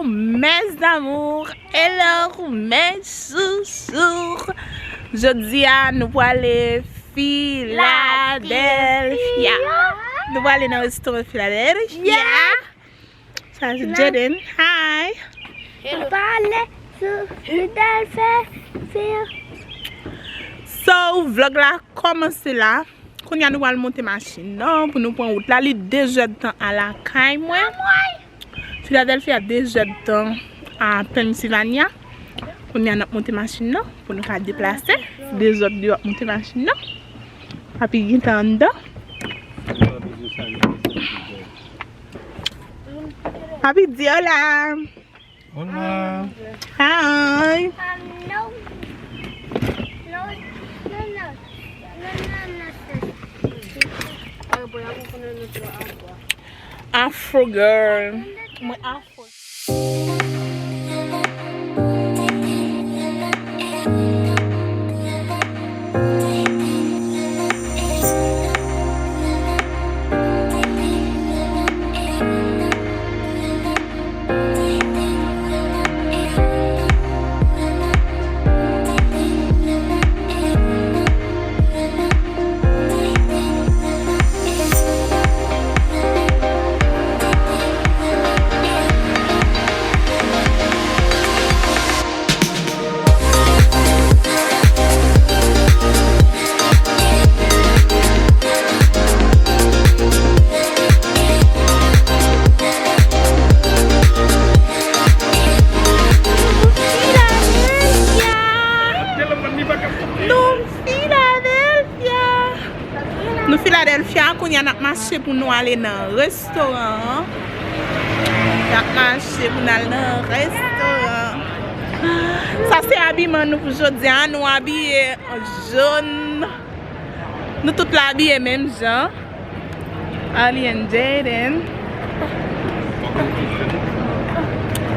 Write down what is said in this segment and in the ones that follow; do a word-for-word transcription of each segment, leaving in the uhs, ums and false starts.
Mes amours, hello, mes chouchous. Jodi a, nou prale Filadelfya. Nou prale nan restoran Filadelfya. Sa se Jaden. Hi. Prale sou Filadelfya. So, vlog la kòmanse la. Kounye a nou pral monte machin nan pou nou pran wout la. Li de zè tan a lakay mwen. Filadelfya de zè tan a Pennsylvania. Kounye a n ap monte machin nan pou nou ka deplase. De zè tan ap monte machin nan. Papi gentan anndan. Papi di hola. Hola. Hi. Afro girl. Mwen afro. Nou Filadelfya. Nou Filadelfya, kounye a n ap mache pou nou ale nan restoran an. N ap mache pou n al nan restoran. Sa se abiman nou pou jodi a. Nou abiye an jòn. Nou tout la abiye menm jan. Arlie and Jaden.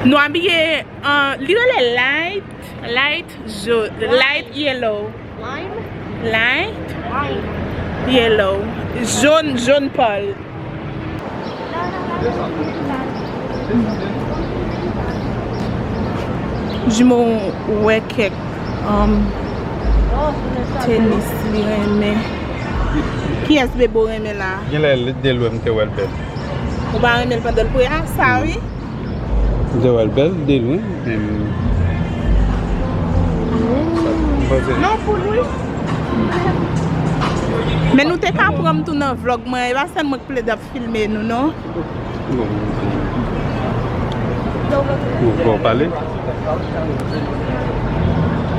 Nou abiye an, li rele light, light jo-, light yellow. Lime? Light? Lime. Yellow. Jòn, jòn pal. Jimo wè kèk, um, tenis li renmen. Kiyès Bebo renmen la? Genlè li de lwen m te wè l bèl. Ou pa renmen l pandan l pre a? Sa wi. M te wè l bèl de lwen, men m panse. Non, pou lwi. Men nou te ka pran m tou nan vlog mwen, e pa sèl mwen k plede ap filme nou, non? Bon. Ou poko pale.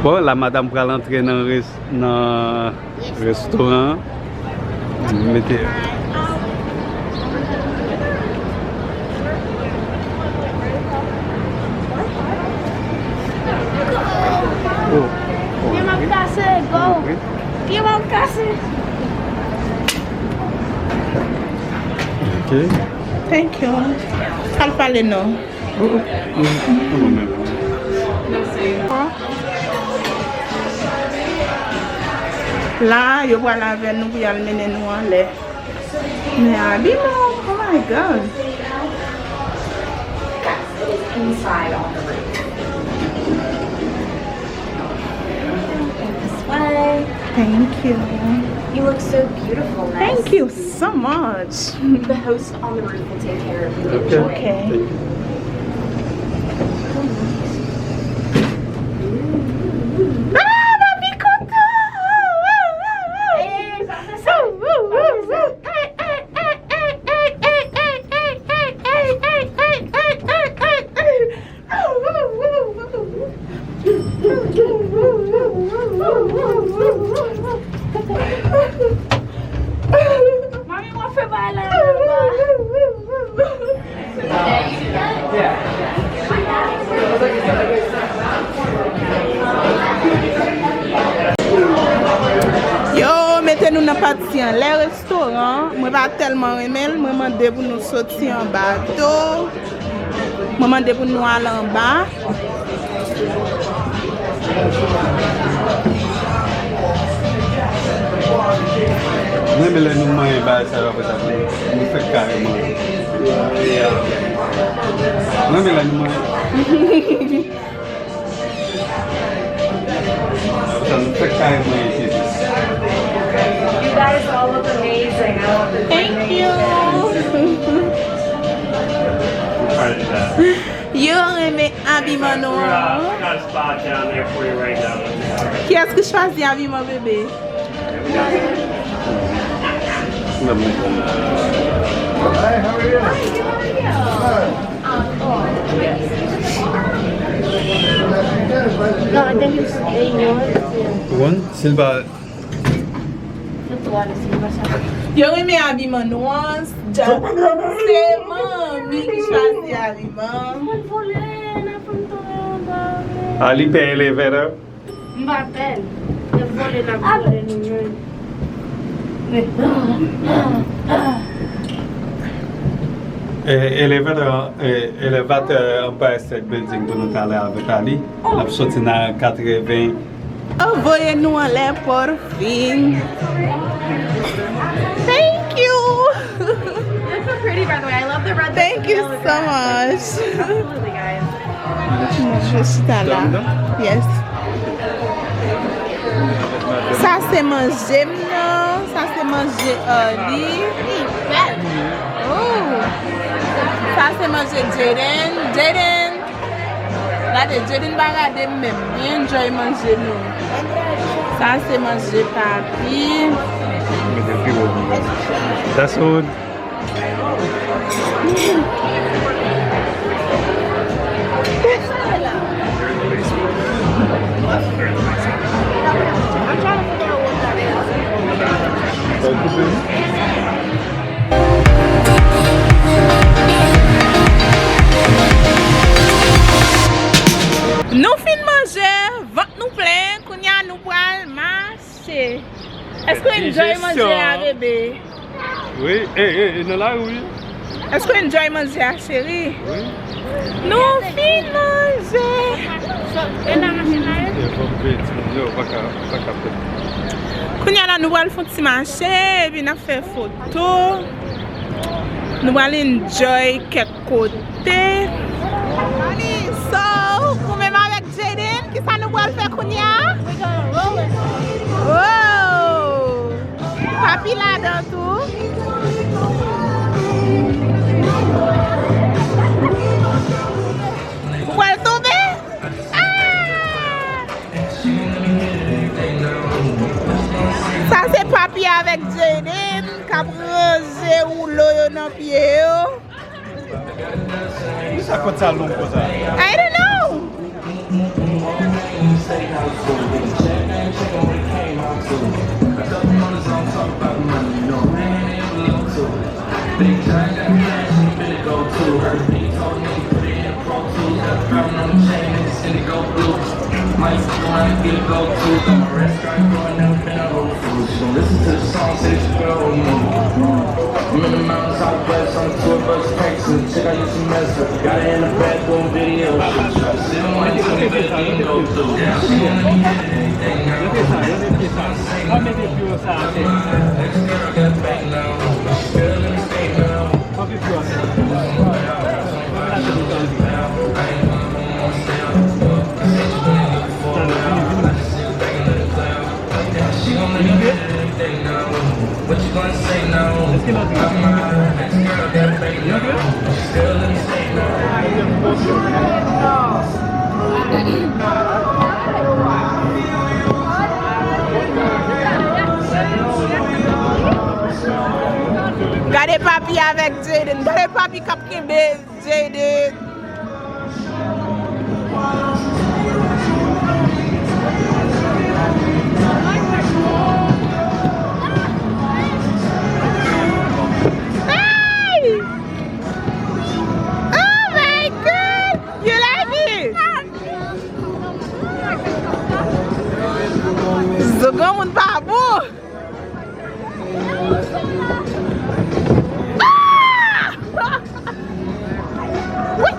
Bon, la madanm pral antre nan res-, nan restoran an. Mete. Oh. Pye m ap kase, go. Pye m ap kase. Ok. Thank you. Al pale non. La, yo pral avè nou pou y al mennen nou anlè. Men abiman, oh my God. Inside on the roof. This way. Thank you. You look so beautiful, miss. Thank you so much. The host on the roof will take care of you. Okay. Okay. Thank you. Ah, papi kontan! Mami, w ap fè bagay la anba. Yo mete nou nan pati anlè restoran. Mwen pa tèlman renmen l. Mwen mande pou nou soti anba tou. Mwen mande pou nou al anba. Mwen renmen lè nou manyen bagay sa yo, apre sa, nou, nou fèk kare manje. Mwen renmen lè nou manje. Sa nou fèk kare mwen ete. You guys all look amazing. I love the Thank you. Yo renmen abiman nou an. Kiyès ki chwazi abiman bebe? No, I think it's A one. One, silver. Yo renmen abiman nou an. Se manmi ki chwazi abiman. Ali pè elevator. M pa pè l. Yo vole n ap vole nou menm. E, elevator, e, elevator Empire State Building pou nou t ale avèk Ali. N ap soti nan katreven. Oh, voye nou anlè, por fin. Thank you. You're so pretty, by the way. I love the red Thank you so much. Absolutely, guys. Manje chita la. Yes. Sa se manje m nan. Sa se manje Ali. Oh. Sa se manje Jaden. Jaden. Gade, Jaden pa gade m menm. Li enjoy manje nou. Sa se manje papi. That's food. Nou fin manje, vant nou plen, kounye a nou pral mache. Èske w enjoy manje a, bebe? Wi, e, e, e, nan lari, wi. Èske w enjoy manje a, cheri? Wi. Nou fin manje. E la machin la ye? E, fò m veye timoun yo, pa ka, pa ka fè. Kounye a la, nou pral fè yon ti mache, epi n ap fè foto. Nou pral enjoy kèk kote. So, ou menm avèk Jaden, kisa nou pral fè kounye a? We gonna roller. Oh! Papi ladan tou. Ou pral tonbe? Ah! Sa se papi avèk Jaden k ap ranje woulo yo nan pye yo. Kisa kòd sa long konsa? I don't know. She gon' listen to the song, say she feel on me. I'm in the mountains out west, on the tour bus, texting. Check out your semester. Got her in the bathroom, video. She try to sit on my team, but it didn't go through. She only did anything now. Ex girl got back now. She still in the state now. Gade papi avèk Jaden. Gade papi k ap kenbe Jaden. Hey! Oh my God! You like it? Zo granmoun pa bon. Ah! Woo!